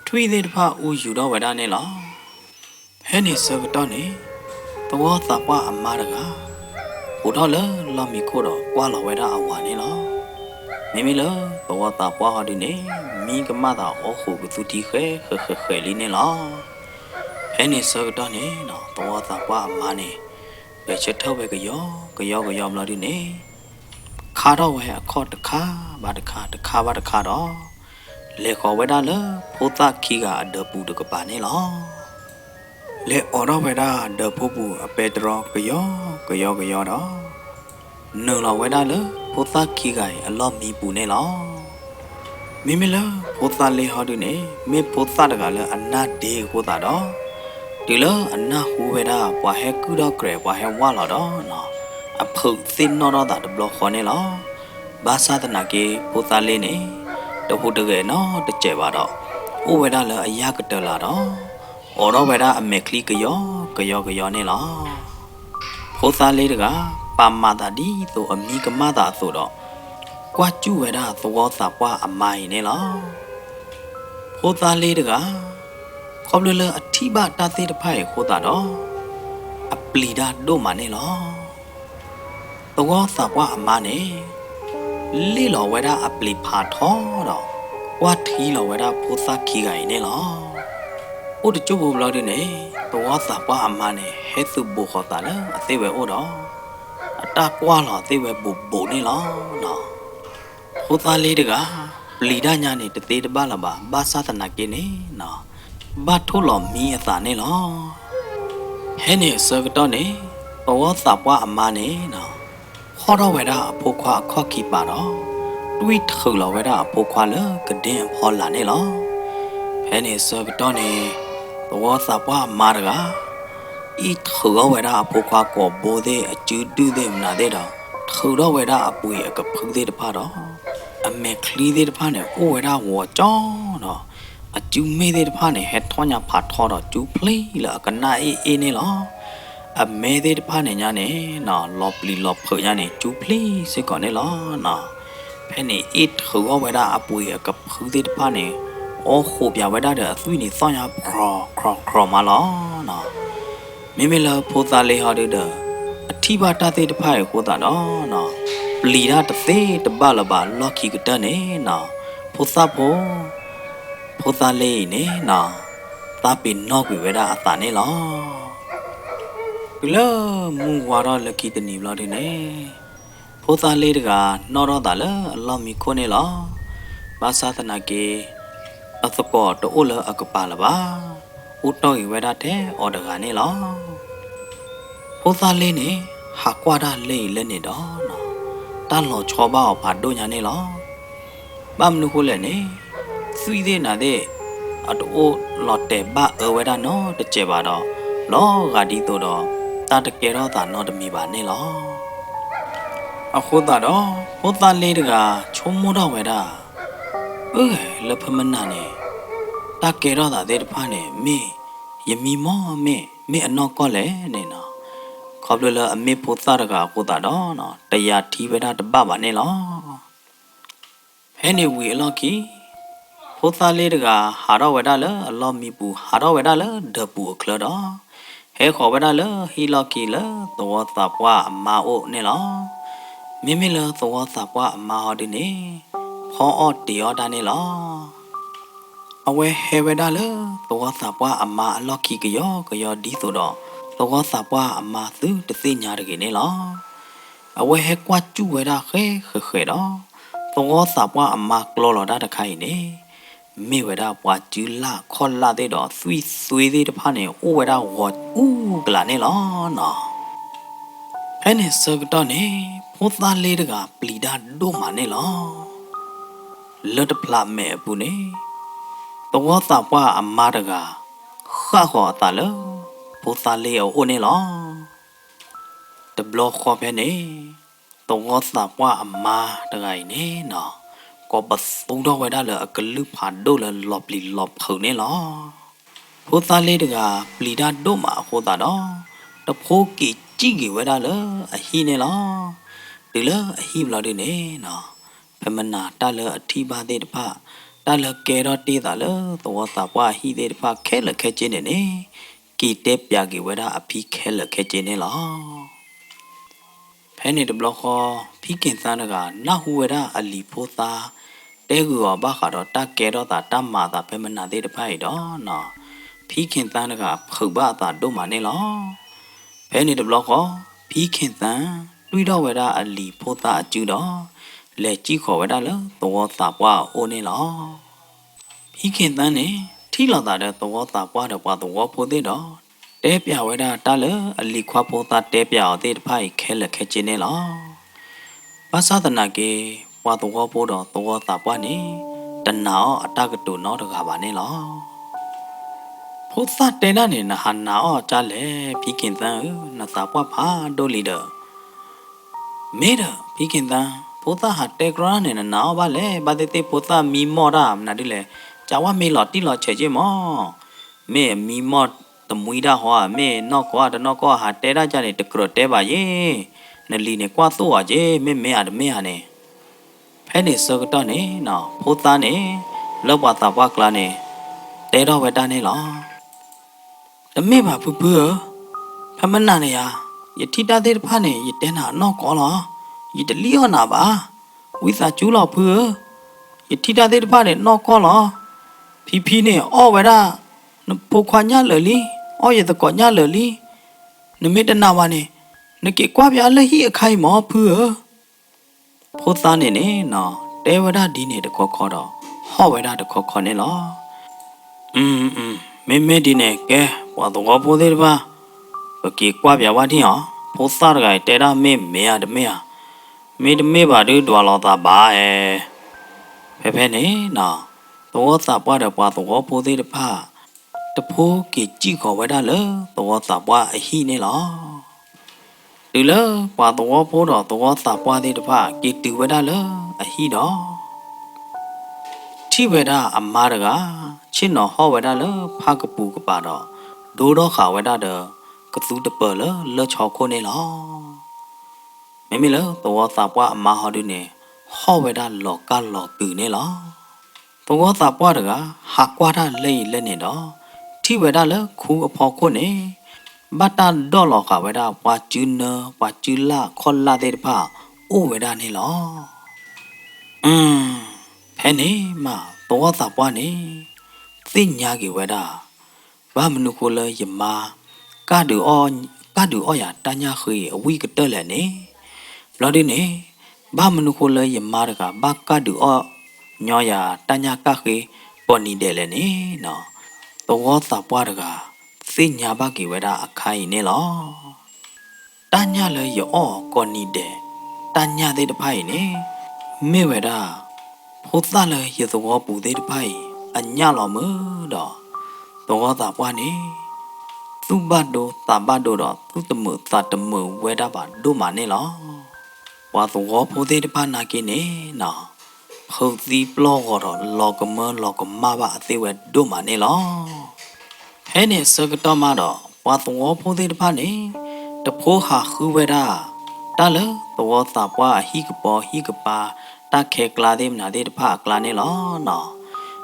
ထွံၣ်သ့ၣ်တဖၣ်အူယူၤထီၣ်ဝဲဒၣ်န့ၣ်လီၤ. ဖဲန့ၣ်ဆၢကတီၢ်န့ၣ် သဝီသးပှၢ်အမါတဂၤ အိးထီၣ်လၢလီၢ်မံခိၣ်ဒီးကွၢ်လီၤဝဲဒၣ်အဝၤန့ၣ်လီၤ. မ့မ့ၢ်လၢသဝီသးပှၢ်ဟီဒုန့ၣ် မံကမၣ်သးအီၣ်ဃုာ်ကသူထံဃဲးဃဲးဃဲးဃဲးလံန့ၣ်လီၤ. ဖဲန့ၣ်ဆၢကတီၢ်န့ၣ် သဝီသးပှၢ်အမါန့ၣ် ဂဲၤဆၢထၢၣ်ဝဲကယီကယီကယီဘျီဒုန့ၣ် ခါထီၣ်ဝဲအခီၣ်တခါဘၣ်တခါ တခါဘၣ်တခါဒီး လဲၤဃီၤဝဲဒၣ်လၢဖိသၣ်ခံဂၤအဒၢးပူၤတကပၤန့ၣ်လီၤ. လဲၤအိးထီၣ်ဝဲဒၣ်ဒၢးဖိပူၤအပဲတြီကယီကယီကယီဒီး နုာ်လီၤဝဲဒၣ်လၢဖိသၣ်ခံဂၤအံၤအလီၢ်မံပူၤန့ၣ်လီၤ. မ့မ့ၢ်လၢဖိသၣ်လ့ဟီဒုန့ၣ် မ့ၢ်ဖိသၣ်တဂၤလၢအနၢ်ဒ့အဃိသတးဒီး တုၤလၢအနၢ်ဟူဝဲဒၣ်ပှၤဟဲကုၢ်ထီၣ်ကြဲး ပှၤဟဲဝၢ်လီၤဒီး အဖုးသ့ၣ်နီၣ်ထီၣ်သးတဘျီဃီန့ၣ်လီၤ. ဘၣ်ဆၣ်သနာ်က့ ဖိသၣ်လ့န့ၣ် တဟူးတဂဲၤနီတစဲးဘၣ်ဒီး အိၣ်ဝဲဒၣ်လၢအယၢ်ကတၢၢ်လၢ်ဒီး အိးထီၣ်ဝဲဒၣ်အမဲာ်ချံကယီကယီကယီန့ၣ်လီၤ. ဖိသၣ်လ့တဂၤ ပာ်မၤသးဒ်သိးအမံကမၣ်သးအသိးဒီး ကွၢ်စူၣ်ဝဲဒၣ်သဝီသးပှၢ်အမါအံၤန့ၣ်လီၤ. ဖိသၣ်လ့တဂၤ ခီဖျိလၢအထံၣ်ဘၣ်တၢ်သ့ၣ်တဖၣ်အံၤအဃိသတးဒီး အပျံၤတၢ်ဒိၣ်မးန့ၣ်လီၤ. သဝီသးပှၢ်အမါန့ၣ် လ့ၣ်လီၤဝဲဒၣ်အပျံၤဖးထီဒီး ကွၢ်ထံလီၤဝဲဒၣ်ဖိသၣ်ခံဂၤအံၤန့ၣ်လီၤ. အိၣ်တကၠိၢ်ဖိဘျီဒုန့ၣ် သဝီသးပှၢ်အမါန့ၣ် ဟဲသုးဘူးဃီၤသးလၢအသ့ၣ်ဝဲအိၣ်ဒီး အ တၢ်ကွၢ်လီၤသ့ၣ်ဝဲဘူးဘူးန့ၣ်လီၤ. ဖိသၣ်လ့တဂၤ ပျံၤတၢ်ညါန့ၣ် တသ့တဘၣ်လၢၤဘၣ်, ဘၣ်ဆၣ်သနာ်က့န့ၣ် ဘၣ်ထိၣ်လီၤမံအသးန့ၣ်လီၤ. ဖဲန့ၣ်အဆၢကတီၢ်န့ၣ် သဝီသးပှၢ်အမါန့ၣ် ဖီၣ်ထီၣ်ဝဲဒၣ်အဖိခွါအခီၣ်ခံပၤဒီး တွံၢ်ထုးလီၤဝဲဒၣ်အဖိခွါလၢကဒ့အဖီလာ်န့ၣ်လီၤ. ဖဲန့ၣ်အဆၢကတီၢ်န့ၣ် သဝီသးပှၢ်အမါတဂၤ အ့ၣ်ထုးအီၣ်ဝဲဒၣ်အဖိခွါကိာ်ဘိသ့ၣ် အစုဒုၣ်သ့ၣ်မနုၤသ့ၣ်ဒီး ထုးထီၣ်ဝဲဒၣ်အပှ့ၤအကဖုသ့ၣ်တဖၣ်ဒီး အမဲာ်ချံသ့ၣ်တဖၣ်န့ၣ် အိၣ်ဝဲဒၣ်ဂီၤကၠီဒီး အစုမ့ၣ်သ့ၣ်တဖၣ်န့ၣ် ဟဲထီၣ်ညါဖးထီဒီး ကၠူဖျံလၢအကနၣ်အ့ၣ်အ့ၣ်န့ၣ်လီၤ. အမဲသ့ၣ်တဖၣ်န့ၣ်ညါန့ၣ် လီၤပျံၤလီၤဖုးညါန့ၣ် ကၠူဖျံစ့ၢ်ကီးန့ၣ်လီၤ. ဖဲန့ၣ်အ့ၣ်ထုးအီၣ်ဝဲဒၣ်အပှ့ၤအကဖုသ့ၣ်တဖၣ်န့ၣ် အီၣ်ဃိးပၠးဝဲဒၣ်ဒီးအသွံၣ်န့ၣ်သီၣ်ညါ ခြီခြီခြီမးလီၤ. မ့မ့ၢ်လၢဖိသၣ်လ့ဟီဒုဒီး အထံၣ်ဘၣ်တၢ်သ့ၣ်တဖၣ်အံၤအဃိသတးဒီး ပျံၤတၢ်တသ့တဘၣ်လၢၤဘၣ် လီၢ်ခံကတၢၢ်န့ၣ် ဖိသၣ်ဖိ ဖိသၣ်လ့အံၤန့ၣ် သးပ့ၤနီၣ်ကွံာ်ဝဲဒၣ်အသးန့ၣ်လီၤ. တုၤလၢမုၢ်ဝါထီၣ်လၢခံတနံၤဘျီဒုန့ၣ် ဖိသၣ်လ့တဂၤ နီၣ်ထီၣ်သးလၢအလီၢ်မံခိၣ်န့ၣ်လီၤ. ဘၣ်ဆၣ်သနာ်က့ အသကိးတအိၣ်လၢအကပၤလၢၤဘၣ်, အိၣ်တီၢ်ဂ့ၤဝဲဒၣ်ထဲအီၤတဂၤန့ၣ်လီၤ. ဖိသၣ်လ့န့ၣ် ဟးကွၢ်တၢ်လ့အံၤလၢန့ၣ်ဒီး တၢ်လီၤဆီဘၣ်အီၤဖးဒိၣ်ညါန့ၣ်လီၤ. ဘၣ်မနုၤဃိလဲၣ်န့ၣ် သွံၣ်သ့ၣ်နၤသ့ၣ် အတအိၣ်လီၤတဲာ်ဘၣ်အၢဝဲဒၣ်နီတစဲးဘၣ်ဒီး လီၤဂာ်ဒ်သိးဒီး တၢ်တကဲထီၣ်သးနီတမံၤဘၣ်န့ၣ်လီၤ. အဃိသတးဒီး ဖိသၣ်လ့တဂၤဆိကမိၣ်ထီၣ်ဝဲဒၣ်, အၢ လၢဖဲမနၤန့ၣ် တၢ်ကဲထီၣ်သးသ့ၣ်တဖၣ်န့ၣ် မ့ၢ်ယမံမီၢ်မ့ၢ် မ့ၢ်အနီၢ်ကီၢ်လဲၣ်န့ၣ်နီၤ, ခီဖျိလၢအမ့ၢ်ဖိသၣ်တဂၤအဃိသတးဒီး တယာ်ထံဝဲဒၣ်တဘၣ်ဘၣ်န့ၣ်လီၤ. ဖဲန့ၣ်ဝံၤအလီၢ်ခံ ဖိသၣ်လ့တဂၤ ဟးထီၣ်ဝဲဒၣ်လၢအလီၢ်မံပူၤ ဟးထီၣ်ဝဲဒၣ်လၢဒၢးပူၤအချၢဒီး ဟဲဃီၤဝဲဒၣ်လၢဟံၣ်လီၢ်ခံလၢသဝီသးပှၢ်အမါအိၣ်န့ၣ်လီၤ. မ့မ့ၢ်လၢသဝီသးပှၢ်အမါဟီဒုန့ၣ် ဖီအီၣ်တ့ၤအီၣ်တၢ်န့ၣ်လီၤ. အဝဲဟဲဝဲဒၣ်လၢသဝီသးပှၢ်အမါအလီၢ်ခံကယီကယီဒ်သိးဒီး သဝီသးပှၢ်အမါသုတသ့ၣ်ညါတဂ့ၤန့ၣ်လီၤ. အဝဲဟဲကွၢ်စူၣ်ဝဲဒၣ်ဃဲဃဲဃဲဒီး သဝီသးပှၢ်အမါကျီလီၤတၢ်တခါအံၤန့ၣ် မ့ၢ်ဝဲဒၣ်ပှၤစုလၢ်ခီၣ်လၢ်သ့ၣ်ဒီး သွံၣ်သွ့သ့ၣ်တဖၣ်န့ၣ် အိၣ်ဝဲဒၣ်ဂီၤအူကလးန့ၣ်လီၤနီၤ. ဖဲန့ၣ်ဆၢကတီၢ်န့ၣ် ဖိသၣ်လ့တဂၤပျံၤတၢ်ဒိၣ်မးန့ၣ်လီၤ. လၢတဖျးမဲာ်အပူၤန့ၣ် သဝီသးပှၢ်အမါတဂၤ ဃၣ်ဃီၤအသးလၢ ဖိသၣ်လ့အအိၣ်န့ၣ်လီၤ. တဘျီဃီဖဲန့ၣ် သဝီသးပှၢ်အမါတဂၤအံၤန့ၣ်နီၤ ကိးပသူထီၣ်ဝဲဒၣ်လၢအကလုၢ်ဖးဒိၣ်လၢလီၤပျံၤလီၤဖုးန့ၣ်လီၤ. ဖိသၣ်လ့တဂၤပျံၤတၢ်ဒိၣ်မးအဃိသတးဒီး တဖိက့ၤစံၣ်က့ၤဝဲဒၣ်လၢအဟံၣ်န့ၣ်လီၤ. တုၤလၢအဟံၣ်ဘျီဒုန့ၣ်နီၤ ဖဲမနၤတၢ်လၢအထံၣ်ဘၣ်သ့ၣ်တဖၣ် တၢ်လၢကဲထီၣ်တ့ၢ်သးလၢသဝီသးပှၢ်အဟံၣ်သ့ၣ်တဖၣ်ခဲလၢာ်ခဲဆ့န့ၣ်န့ၣ် က့ၤတဲပျးက့ၤဝဲဒၣ်အဖံခဲလၢာ်ခဲဆ့န့ၣ်လီၤ. ဖဲန့ၣ်တဘျီဃီ ဖံခ့ၣ်သၣ်တဂၤ နၢ်ဟူဝဲဒၣ်အလံၤဖိသၣ် တဲဂုာ်အီၤဘၣ်ဃးဒီးတၢ်ကဲထီၣ်သးတၢ်မၤအသးဖဲမနၤသ့ၣ်တဖၣ်အံၤဒီးနီၤ ဖံခ့ၣ်သၣ်တဂၤဖုးဘၣ်အသးဒိၣ်မးန့ၣ်လီၤ. ဖဲန့ၣ်တဘျီဃီ ဖံခ့ၣ်သၣ် တွံၢ်ထီၣ်ဝဲဒၣ်အလံၤဖိသၣ်အစုဒီး လဲၤစံၣ်ဃီၤဝဲဒၣ်လၢသဝီသးပှၢ်အအိၣ်န့ၣ်လီၤ. ဖံခ့ၣ်သၣ်န့ၣ် ထံၣ်လိာ်သးဒီးသဝီသးပှၢ်ဒီးပှၤသဝီဖိသ့ၣ်ဒီး တဲပျးဝဲဒၣ်တၢ်လၢအလံၤခွါဖိသၣ်တဲပျးအီၤသ့ၣ်တဖၣ်အံၤခဲလၢာ်ခဲဆ့န့ၣ်လီၤ. ဘၣ်ဆၣ်သနာ်က့ ပှၤသဝီဖိဒီးသဝီသးပှၢ်န့ၣ် တနာ်အီၤအတၢ်ကတိၤနီတဂၤဘၣ်န့ၣ်လီၤ. ဖိသၣ်တဲဒၣ်န့ၣ် နဟးနာ်အီၤဒ်လဲၣ် ဖံခ့ၣ်သၣ်ဧၢ, နသးပှၢ်ဖးဒိၣ်လံဒီး မ့ၢ်ဒီး ဖံခ့ၣ်သၣ်, ဖိသၣ်ဟးတဲကြီန့ၣ် နနာ်အီၤဘၣ်လဲၣ်, ဘၣ်သ့ၣ်သ့ၣ်ဖိသၣ်မံမီၢ်တၢ် မနုၤဒ်လဲၣ်, ကးဝဲမ့ၢ်လီၤတံၢ်လီၤဆဲးက့မီၢ်, မ့ၢ်မံမီၢ်တမှံတၢ်ဟီဧါ, မ့ၢ်နီၢ်ကီၢ်တနီၢ်ကီၢ်ဟးတဲဒၣ်ကန့ၣ် တကြၢးတဲဘၣ်ယ့ၢ်, နလံၤန့ၣ်ကွၢ်သိၣ်အီၤက့ၤ မ့ၢ်မ့ၢ်ဧါတမ့ၢ်ဧါန့ၣ်, ဖဲန့ၣ်ဆၢကတီၢ်န့ၣ် ဖိသၣ်န့ၣ် လၢပှၤသးပှၢ်ကျါန့ၣ် တဲထီၣ်ဝဲဒၣ်န့ၣ်လီၤ. တမ့ၢ်ဘၣ်ဖုဖုဧၢ, ဖဲမနၤန့ၣ်ဧါ, ယထံၣ်တၢ်သ့ၣ်တဖၣ်န့ၣ် ယတဲနၤနီၢ်ကီၢ်လီၤ, ယတလံၣ်အီၣ်နၤဘၣ်, ဝံသးစူၤလီၤဖုဧၢ, ယထံၣ်တၢ်သ့ၣ်တဖၣ်န့ၣ်နီၢ်ကီၢ်လီၤ, ဖံဖံန့ၣ်အီၣ်ဝဲဒၣ် နဖိခွါညၣ်လၢာ်လံ, အီၣ်ယသကိးညၣ်လၢာ်လံ, နမ့ၢ်တနာ်ဘၣ်န့ၣ် နက့ၤကွၢ်ပၠးလၢဟံၣ်အခါအံၤမၢ်ဖုဧၢ. ဖိသၣ်န့ၣ်န့ၣ်နီၤ တဲဝဲဒၣ်ဒ်န့ၣ်တခီခီဒီး ဟီၣ်ဝဲဒၣ်တခီခီန့ၣ်လီၤ. အၢ အၢ မ့မ့ၢ်ဒ်န့ၣ် ကဲ ပှၤသဝီဖိသ့ၣ်တဖၣ် ပက့ၤကွၢ်ပၠးဝဲဒၣ်အီၤ, ဖိသၣ်တဂၤအံၤတဲဒၣ်မ့ၢ်မ့ၢ်ဧါတမ့ၢ်ဧါ, မ့တမ့ၢ်ဘၣ်ဒုးဒွးလီၤသးဘၣ်ဧါ. ဖဲဖဲန့ၣ်နီၤ သဝီသးပှၢ်ဒီးပှၤသဝီဖိသ့ၣ်တဖၣ် တဖိက့ၤစံၣ်ဃီၤဝဲဒၣ်လၢသဝီသးပှၢ်အဟံၣ်န့ၣ်လီၤ. တုၤလၢပှၤသဝီဖိဒီးသဝီသးပှၢ်သ့ၣ်တဖၣ် က့ၤတုၤဝဲဒၣ်လၢအဟံၣ်ဒီး ထံၣ်ဝဲဒၣ်အမါတဂၤ ဆ့ၣ်နီၤဟီၣ်ဝဲဒၣ်လၢဖၣ်ကပူၤကပၤဒီး ဒိထီၣ်ဃာ်ဝဲဒၣ်ဒီး ကသူတပၢၤလၢလၢၢ်ဆီခိၣ်န့ၣ်လီၤ. မ့မ့ၢ်လၢသဝီသးပှၢ်အမါဟီဒုန့ၣ် ဟီၣ်ဝဲဒၣ်လီၤကၢ်လီၤကုာ်န့ၣ်လီၤ. သဝီသးပှၢ်တဂၤ ဟးကွၢ်တၢ်လၢအံၤလၢန့ၣ်ဒီး ထံၣ်ဝဲဒၣ်လၢခူအဖီခိၣ်န့ၣ် ဘၣ်တၢ်ဒိးလီၤဃာ်ဝဲဒၣ်ပှၤစုနၢ ပှၤစုလၢ်ခီၣ်လၢ်သ့ၣ်တဖၣ် အိၣ်ဝဲဒၣ်န့ၣ်လီၤ. အၢ ဖဲန့ၣ်မး သဝီသးပှၢ်န့ၣ် သ့ၣ်ညါက့ၤဝဲဒၣ် ဘၣ်မနုၤဃိလၢယမါ ကၢ်ဒုးအီၣ် ကၢ်ဒုးအီၣ်ယၤတၢ်ညၣ်ဃ့အံၤ အဝံၣ်ကတၢၢ်လဲၣ်န့ၣ်, ဘျီဒုန့ၣ် ဘၣ်မနုၤဃိလၢယမါတဂၤ ဘၣ်ကၢ်ဒုးအီၣ်ညီယၤတၢ်ညၣ်ကၣ်ဃ့ကိးနံၤဒဲးလဲၣ်န့ၣ်နီၤ, သဝီသးပှၢ်တဂၤ သ့ၣ်ညါဘၣ်က့ၤဝဲဒၣ်အခါအံၤန့ၣ်လီၤ. တၢ်ညၣ်လၢယအီၣ်ကိးနံၤဒဲး တၢ်ညၣ်သ့ၣ်တဖၣ်အံၤန့ၣ် မ့ၢ်ဝဲဒၣ် ဖိသၣ်လၢယသဝီပူၤသ့ၣ်တဖၣ်အံၤ အညၣ်လီၤမၢဒီး သဝီသးပှၢ်န့ၣ် သူၣ်ဘၣ်ဒိသးဘၣ်ဒိဒီး သူၣ်တမုာ်သးတမုာ်ဝဲဒၣ်ဘၣ်ဒိၣ်မးန့ၣ်လီၤ. ပှၤသဝီဖိသ့ၣ်တဖၣ်နာ်က့န့ၣ်နီၤ ဖုးသံပျီၢ်ဂီၤဒီး လီၤကမၢလီၤကမၣ်ဘၣ်အသ့ၣ်ဝဲဒိၣ်မးန့ၣ်လီၤ. ဖဲန့ၣ်အဆၢကတီၢ်မးဒီး ပှၤသဝီဖိသ့ၣ်တဖၣ်န့ၣ် တဖိဟးဃုဝဲဒၣ် တၢ်လၢသဝီသးပှၢ်အဟံၣ်ကပီၤဟံၣ်ကပၤ တၢ်ခဲကျါသ့ၣ်မနုၤသ့ၣ်တဖၣ်အကျါန့ၣ်လီၤနီၤ.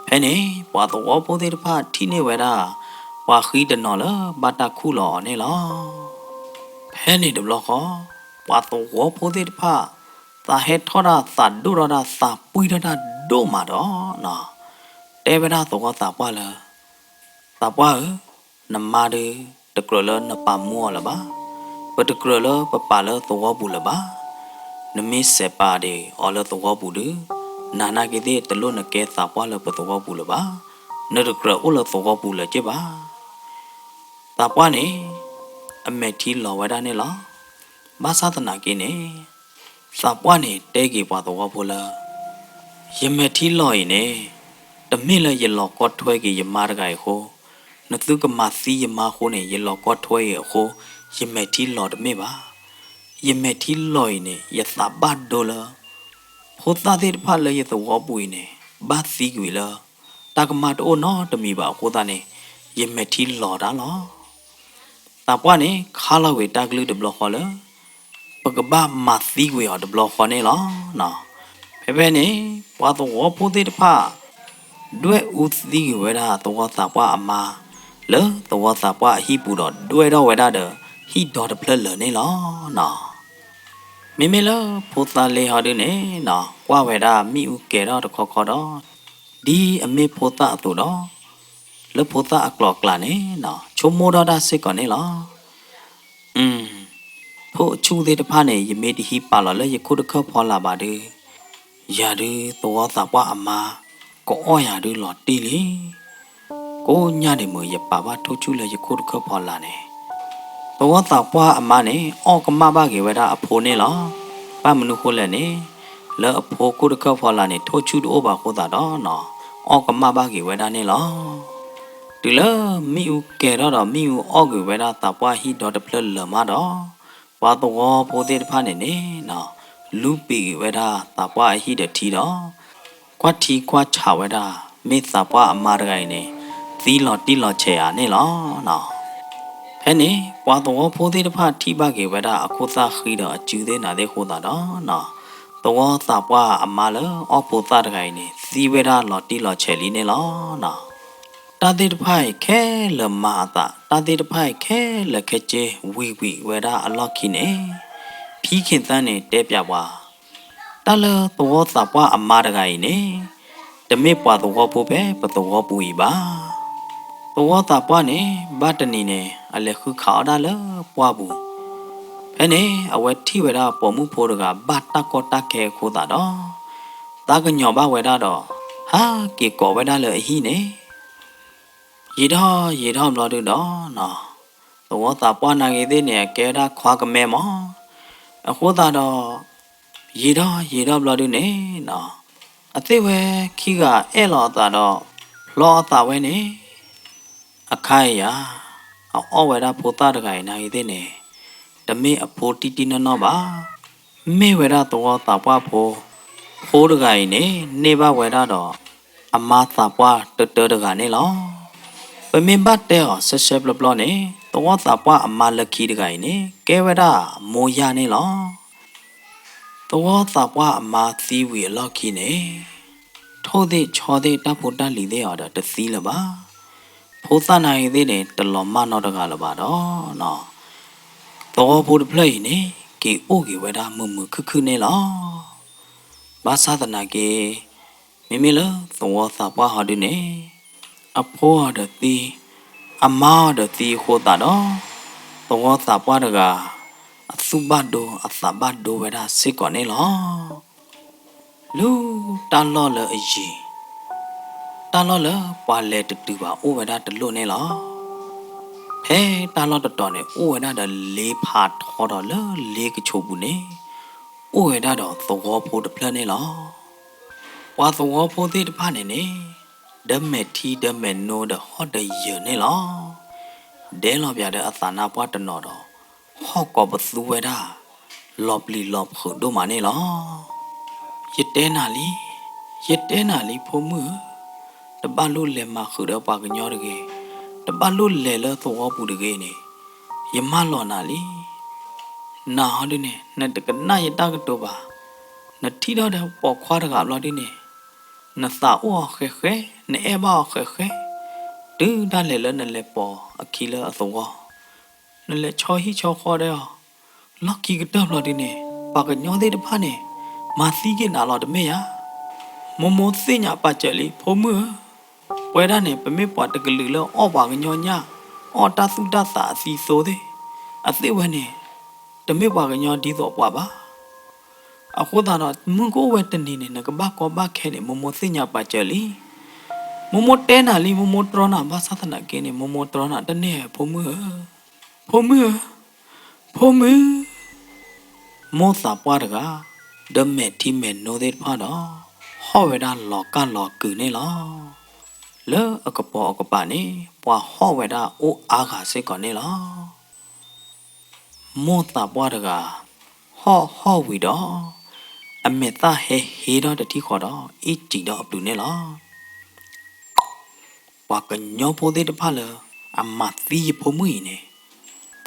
ဖဲန့ၣ် ပှၤသဝီဖိသ့ၣ်တဖၣ်ထံၣ်န့ၢ်ဝဲဒၣ် ပှၤဃံတနီၤလၢဘၣ်တၢ်ခူၣ်လီၤအီၤန့ၣ်လီၤ. ဖဲန့ၣ်တဘျီဃီ ပှၤသဝီဖိသ့ၣ်တဖၣ် သးဟဲထီၣ်တၢ် သးဒိၣ်ထီၣ်တၢ် သးပှံၢ်ထီၣ်တၢ်ဒိၣ်မးဒီး တဲဝဲဒၣ်သဝီသးပှၢ်လၢ သးပှၢ်ဧၢ, နမါဒုး တကြၢးလၢနပာ်မူအီၤလၢၤဘၣ်. ပတကြၢးလၢပပာ်လၢသဝီပူၤလၢၤဘၣ်. နမ့ၢ်စဲးပာ်ဒံးအီၤလၢသဝီပူၤဒုး နၤနာ်က့သ့ၣ်တလိၣ်နကဲသးပှၢ်လၢပသဝီပူၤလၢၤဘၣ်. နတကြၢးအိၣ်လၢသဝီပူၤလၢၤက့ဘၣ်. သးပှၢ်န့ၣ် အမဲာ်ထံလီၤဝဲဒၣ်န့ၣ်လီၤ. ဘၣ်ဆၣ်သနာ်က့န့ၣ် သးပှၢ်န့ၣ်တဲက့ၤပှၤသဝီဖိလၢ ယမဲာ်ထံလီၤအံၤန့ၣ် တမ့ၢ်လၢယလီၤကီထွဲက့ၤယမါတဂၤအံၤအဃိ, နသုကမၤသံယမါအဃိန့ၣ် ယလီၤကီထွဲအံၤအဃိ ယမဲာ်ထံလီၤတမ့ၢ်ဘၣ်. ယမဲာ်ထံလီၤအံၤန့ၣ် ယသးဘၣ်ဒိလၢ ဖိသၣ်သ့ၣ်တဖၣ်လၢယသဝီပူၤအံၤန့ၣ် ဘၣ်သံကွံာ်လၢ တၢ်ကမၣ်တအိၣ်နီတမံၤဘၣ်အဃိသတးန့ၣ် ယမဲာ်ထံလီၤတၢ်လီၤ. သးပှၢ်န့ၣ် ခါလီၤကွံာ်တၢ်ကလုၢ်တဘျီဃီလၢ ပကဘၣ်မၤသံကွံာ်အီၤတဘျီဃီန့ၣ်လီၤ. ဖဲဖဲန့ၣ် ပှၤသဝီဖိသ့ၣ်တဖၣ် ဒွဲၣ်အူသံကွံာ်ဝဲဒၣ်သဝီသးပှၢ်အမါ လၢသဝီသးပှၢ်အဟံၣ်ပူၤဒီး ဒွဲၣ်ထီၣ်ဝဲဒၣ်ဒီး ဟံၣ်ဒီတဖျၢၣ်လၢာ်န့ၣ်လီၤ. မ့မ့ၢ်လၢဖိသၣ်လ့ဟီဒုန့ၣ်နီၤ ကွၢ်ဝဲဒၣ်မ့ၣ်အူကဲၤထီၣ်တခီခီဒီး ဒ်အမ့ၢ်ဖိသၣ်အသိးဒီး လၢဖိသၣ်အကျိၤအကျဲန့ၣ်နီၤ ဆိကမိၣ်ထီၣ်တၢ်စ့ၢ်ကီးန့ၣ်လီၤ. အၢ ထိၣ်အဆူၣ်သ့ၣ်တဖၣ်န့ၣ် ယမ့ၢ်တဟံးပာ်လီၤလၢယခိၣ်တခၢၣ်ဖီလာ်ဘၣ်ဒီး ယၤဒုးသဝီသးပှၢ်အမါ ကအီၣ်ယၤဒုးလီၤတံၢ်လံ. ကိးညါန့ၣ်မ့ၢ် ယပာ်ဘၣ်ထိၣ်ဆူၣ်လၢယခိၣ်တခၢၣ်ဖီလာ်န့ၣ် သဝီသးပှၢ်အမါန့ၣ် အီၣ်ကမၣ်ဘၣ်က့ၤဝဲဒၣ်အဖိန့ၣ်လီၤ. ဘၣ်မနုၤဃိလဲၣ်န့ၣ် လၢအဖိခိၣ်တခၢၣ်ဖီလာ်န့ၣ် ထိၣ်ဆူၣ်တအိၣ်ဘၣ်အဃိသတးဒီးနီၤ အီၣ်ကမၣ်ဘၣ်က့ၤဝဲဒၣ်န့ၣ်လီၤ. တုၤလၢမ့ၣ်အူကဲၤထီၣ်ဒီး မ့ၣ်အူအီၣ်ကွံာ်ဝဲဒၣ်သးပှၢ်အဟံၣ်ဒီတဖျၢၣ်လၢာ်မးဒီး ပှၤသဝီဖိသ့ၣ်တဖၣ်န့ၣ်န့ၣ်နီၤ လူပံာ်ကွံာ်ဝဲဒၣ်သးပှၢ်အဟံၣ်ဒီးထံဒီး ကွၢ်ထံကွၢ်ဆးဝဲဒၣ် မ့ၢ်သးပှၢ်အမါတဂၤအံၤန့ၣ် သံလီၤတံၢ်လီၤဆဲးဧါန့ၣ်လီၤ. ဖဲန့ၣ် ပှၤသဝီဖိသ့ၣ်တဖၣ်ထံၣ်ဘၣ်က့ၤဝဲဒၣ်အခိၣ်သၣ်ဃံဒီးအစုသ့ၣ်နၤသ့ၣ်အဃိသတးဒီး သဝီသးပှၢ်အမါလၢအီၣ်ဖိသၣ်တဂၤအံၤန့ၣ် သံဝဲဒၣ်လီၤတံၢ်လီၤဆဲးလံန့ၣ်လီၤ. တၢ်သ့ၣ်တဖၣ်အံၤခဲလၢာ်မၤအသး တၢ်သ့ၣ်တဖၣ်အံၤခဲလၢာ်ခဲဆ့ဝံၤကွံာ်ဝဲဒၣ်အလီၢ်ခံန့ၣ် ဖံခ့ၣ်သၣ်န့ၣ်တဲပၠးပှၤ တၢ်လၢသဝီသးပှၢ်အမါတဂၤအံၤန့ၣ် တမ့ၢ်ပှၤသဝီဖိဖဲပသဝီပူၤအံၤဘၣ်. သဝီသးပှၢ်န့ၣ် ဘၣ်တနံၤန့ၣ် အလဲၤဃုခးအီၣ်ဒၣ်လၢပှၢ်ပူၤ, ဖ ဖဲန့ၣ် အဝဲထံၣ်ဝဲဒၣ်ပိာ်မုၣ်ဖိတဂၤဘၣ်တၢ်ကီတၢ်ခဲအဃိသတးဒီး သးကညီၤဘၣ်ဝဲဒၣ်ဒီး ဟးက့ၤကိးဝဲဒၣ်လၢအဟံၣ်န့ၣ် ယံာ်ထီၣ်ယံာ်ထီၣ်ဘျီဒုဒီး သဝီသးပှၢ်နာ်ဂ့ၤသ့ၣ်န့ၣ် အကဲဝဲဒၣ်ခွါကမဲမး. အဃိသတးဒီး ယံာ်ထီၣ်ယံာ်ထီၣ်ဘျီဒုန့ၣ်နီၤ အသ့ၣ်ဝဲခံဂၤအဲၣ်လီၤအသးဒီး ဖျီအသးဝဲန့ၣ် အခါအံၤဧါ အအီၣ်ဝဲဒၣ်ဖိသၣ်တဂၤအံၤနာ်ဂ့ၤသ့ၣ်န့ၣ် တမ့ၢ်အဖိတံၢ်တံၢ်နီၢ်နီၢ်ဘၣ်. မ့ၢ်ဝဲဒၣ်သဝီသးပှၢ်ဖိ ဖိတဂၤအံၤန့ၣ် န့ၢ်ဘၣ်ဝဲဒၣ်ဒီး အမါသးပှၢ်တၢတၢတဂၤန့ၣ်လီၤ. ပမ့ၢ်ဘၣ်တဲအီၤဆှဲဆှဲပျီပျီန့ၣ် သဝီသးပှၢ်အမါလၢခံတဂၤအံၤန့ၣ် ကဲဝဲဒၣ်မိၢ်ယၢ်န့ၣ်လီၤ. သဝီသးပှၢ်အမါသံဝံၤအလီၢ်ခံန့ၣ် ထိၣ်သ့ၣ်ဆီသ့ၣ်တၢ်ဖိတၢ်လံၤသ့ၣ်အီၤဒီးတသံလၢၤဘၣ်. ဖိသၣ်နာ်ဂ့ၤသ့ၣ်န့ၣ် တလီၤမၢ်နီတဂၤလၢၤဘၣ်ဒီး သဝီဖိတဖျၢၣ်အံၤန့ၣ် က့ၤအိၣ်က့ၤဝဲဒၣ်မုာ်မုာ်ခုၣ်ခုၣ်န့ၣ်လီၤ. ဘၣ်ဆၣ်သနာ်က့ မ့မ့ၢ်လၢသဝီသးပှၢ်ဟီဒုန့ၣ် အဖိအီၤဒီးသံ, အမါအီၤဒီးသံအဃိသတးဒီး သဝီသးပှၢ်တဂၤ အသူၣ်ဘၣ်ဒိအသးဘၣ်ဒိဝဲဒၣ်စ့ၢ်ကီးန့ၣ်လီၤ. လၢတၢ်လီၢ်လၢအယံၤ, တၢ်လီၢ်လၢပှၤလဲၤတတုၤဘၣ်အိၣ်ဝဲဒၣ်တလိၣ်န့ၣ်လီၤ. ဖဲတၢ်လီၢ်တတီၤန့ၣ် အိၣ်ဝဲဒၣ်ဒီးလ့ဖးထီဒီးလၢလ့ကဆိးပူၤန့ၣ် အိၣ်ဝဲဒၣ်ဒီးသဝီဖိတဖျၢၣ်န့ၣ်လီၤ. ပှၤသဝီဖိသ့ၣ်တဖၣ်န့ၣ်န့ၣ် ဒီးမဲာ်ထံဒီးမဲာ်နိဒီးဟီၣ်ဒီးယၢၤန့ၣ်လီၤ. ဒဲလီၤပၠးဒီးအသးနါပှၢ်တနီၤဒီး ဟီၣ်ကိးပသူဝဲဒၣ် လီၤပျံၤလီၤဖုးဒိၣ်မးန့ၣ်လီၤ. ယတဲနၤလံ, ယတဲနၤလံဖိမုၣ်ဧၢ, တဘၣ်လိၣ်လဲၤမၤဃုာ်ဒီးပှၤကညီတဂ့ၤ, တဘၣ်လိၣ်လဲၤလၢသဝီပူၤတဂ့ၤန့ၣ်, ယမၢလီၤနၤလံ. နၤဟီဒုန့ၣ် နတကနၣ်ယတၢ်ကတိၤဘၣ်. နထံၣ်ထီၣ်ဒီးပိာ်ခွါတဂၤဘျီဒုန့ၣ် နသးအိၣ်အီၤဃဲးဃဲး, နအဲၣ်ဘၣ်အီၤဃဲးဃဲး, တုၤဒၣ်လဲာ်လၢနလဲၤပိာ်အခံလၢအသဝီ, နလဲၤဆီဟံၣ်ဆီဃီဒီးအီၤ, လီၢ်ခံကတၢၢ်ဘျီဒုန့ၣ် ပှၤကညီသ့ၣ်တဖၣ်န့ၣ် မၤသံက့ၤနၤလီၤတမ့ၢ်ဧါ. မိၢ်မိၢ်သ့ၣ်ညါပာ်စၢၤလံ ဖိမုၣ်ဧၢ, ပဝဲဒၣ်န့ၣ် ပမ့ၢ်ပှၤတကလုာ်လၢအီၣ်ပှၤကညီညၣ်, အီၣ်တၢ်သူၣ်တၢ်သးအသံသိသ့ၣ်, အသ့ၣ်ဝဲန့ၣ် တမ့ၢ်ပှၤကညီဒ်သိးပှၤဘၣ်. အဃိသတးဒီး မုၢ်ကအိၣ်ဝဲတနံၤန့ၣ် နကဘၣ်ကီဘၣ်ခဲန့ၣ် မိၢ်မိၢ်သ့ၣ်ညါပာ်စၢၤလံ. မိၢ်မိၢ်တဲနၤလံ, မိၢ်မိၢ်တြီနၤ, ဘၣ်ဆၣ်သနာ်က့န့ၣ် မိၢ်မိၢ်တြီနၤတန့ၢ်ဧါ ဖိမုၣ်ဧၢ, ဖိမုၣ်ဧၢ, ဖိမုၣ်. မိၢ်သးပှၢ်တဂၤ ဒီးမဲာ်ထံမဲာ်နိသ့ၣ်တဖၣ်ဒီး ဟီၣ်ဝဲဒၣ်လီၤကၢ်လီၤကုာ်န့ၣ်လီၤ. လၢအကပိာ်အကပၤန့ၣ် ပှၤဟီၣ်ဝဲဒၣ်အိၣ်အါဂၤစ့ၢ်ကီးန့ၣ်လီၤ. မိၢ်သးပှၢ်တဂၤ ဟီၣ်ဟီၣ်ဝံၤဒီး အမဲာ်သၣ်ဟဲဟ့ထီၣ်တထံၣ်ဃီဒီး အ့ၣ်စံာ်ဒီးအပျုၤန့ၣ်လီၤ. ပှၤကညီဖိသ့ၣ်တဖၣ်လၢ အမၤသံယဖိမုၣ်အံၤန့ၣ်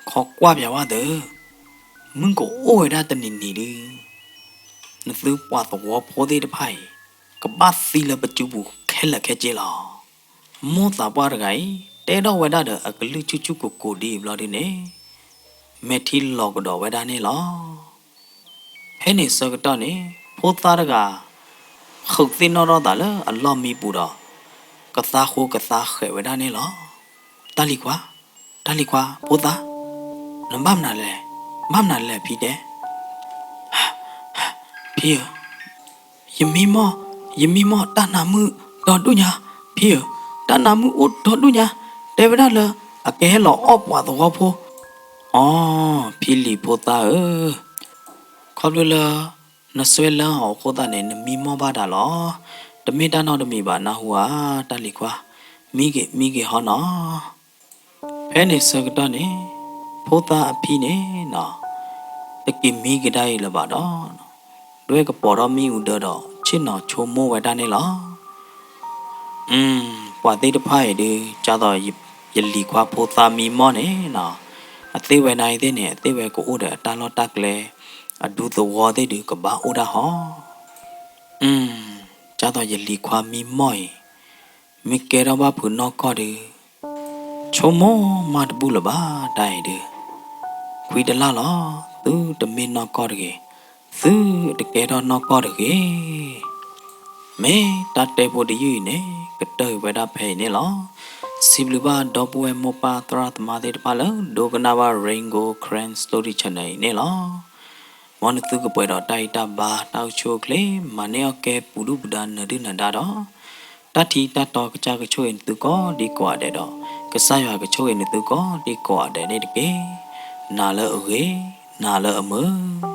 ခိးကွၢ်ပၠးဝဲသၢ, မုၢ်ကအိၣ်ဝဲဒၣ်တနံၤနံၤဒု နသုပှၤသဝီဖိသ့ၣ်တဖၣ်အံၤ ကဘၣ်သံလၢပစုပူၤခဲလၢာ်ခဲဆ့လီၤ. မိၢ်သးပှၢ်တဂၤအံၤ တဲထီၣ်ဝဲဒၣ်ဒီးအကလုၢ်ဆူၣ်ဆူၣ်ကိၢ်ကိၢ်ဒ်အံၤဘျီဒုန့ၣ် မဲာ်ထံလီၤကဒီးဝဲဒၣ်န့ၣ်လီၤ. ဖဲန့ၣ်ဆၢကတီၢ်န့ၣ် ဖိသၣ်တဂၤ ဃုးသ့ၣ်နီၣ်ထီၣ်သးလၢအလီၢ်မံပူၤဒီး ကသါဃိကသါဃဲးဝဲဒၣ်န့ၣ်လီၤ. တၢ်လံၤခွါ, တၢ်လံၤခွါ, ဖိသၣ်, နဘၣ်မနုၤလဲၣ်, ဘၣ်မနုၤလဲၣ်ဖံတဲ, ဖံဧၢ, ယမံမီၢ်, ယမံမီၢ်တၢ်နါမုၣ်ဒီဒူၣ်ညါ, ဖံဧၢ, တၢ်နါမုၣ်အိၣ်ဒီဒူၣ်ညါ, တဲဝဲဒၣ်လၢ အကဟဲလီၤအီၣ်ပှၤသဝီဖိ, အီ, ဖံလံၤဖိသၣ်ဧၢ, ခီဖျိလၢ နစွဲလၢအီၤအဃိသတးန့ၣ် နမံမီၢ်ဘၣ်ဒၣ်လီၤ. တမ့ၢ်တၢ်နီတမံၤဘၣ် နၢ်ဟူဧါ, တၢ်လံၤခွါ, မံက့ၤ မံက့ၤဟီနီၤ. ဖဲန့ၣ်ဆၢကတီၢ်န့ၣ် ဖိသၣ်အဖံန့ၣ်နီၤ တက့ၤမံကဒါအံၤလၢၤဘၣ်ဒီး ဒွဲၣ်ကပီၤထီၣ်မ့ၣ်အူဒၢဒီး ဆ့ၣ်နီၤဆိကမိၣ်ဝဲဒၣ်န့ၣ်လီၤ. ပှၤသ့ၣ်တဖၣ်အံၤဒုး ကၢ်သိးယလံၤခွါဖိသၣ်မံမီၢ်န့ၣ်နီၤ အသ့ၣ်ဝဲနၤအံၤသ့ၣ်န့ၣ် အသ့ၣ်ဝဲကအိၣ်ဒီးအတၢ်လီၢ်တၢ်ကျဲ အဒူသဝီသ့ၣ်ဒုးကဘၣ်အိၣ်ဒၣ်ဟီ ကၢ်သိးယလံၤခွါမံမီၢ်အံၤ မ့ၢ်ကဲထီၣ်ဘၣ်ဖုးနီၢ်ကီၢ်ဒုး ဆိကမိၣ်မးတဘူၣ်လၢၤဘၣ်တၢ်အံၤဒုး ခွံတလၢ်လီၤ သုတမ့ၢ်နီၢ်ကီၢ်တဂ့ၤ, သုတကဲထီၣ်နီၢ်ကီၢ်တဂ့ၤ. မ့ၢ်တၢ်တဲဖိတယုၢ်အံၤန့ၣ် ကတၢၢ်ဝဲဒၣ်ဖဲအံၤန့ၣ်လီၤ. စံးဘျုးဘၣ်ဒီပုၢ်ဝဲၢ်မိၢ်ပၢ်သရၣ်သမါသ့ၣ်တဖၣ်လၢ ဒိကနၣ်ဘၣ် Rain Gold Karen Story Channel အံၤန့ၣ်လီၤ. မ်နသုကပှဲၤဒီးတၢ်အံၤတၢ်ဘါ တၢ်အိၣ်ဆူၣ်အိၣ်ချ့ မၤန့ၢ်အီၣ်ကဲပူၤဒုၣ်ပူၤဒါနၢၤဒုၣ်နၢၤဒါဒီး တၢ်ထံတၢ်တီကစၢ်ကဆိၣ်ဂ့ၤနသုကိးဒံကိးဂၤဒဲးဒီး ကစၢ်ယွၤကဆိၣ်ဂ့ၤနသုကိးဒံကိးဂၤဒဲးန့ၣ်တက့ၢ်. နၤလၢအဂ့ၤ, နၤလၢအမုာ်.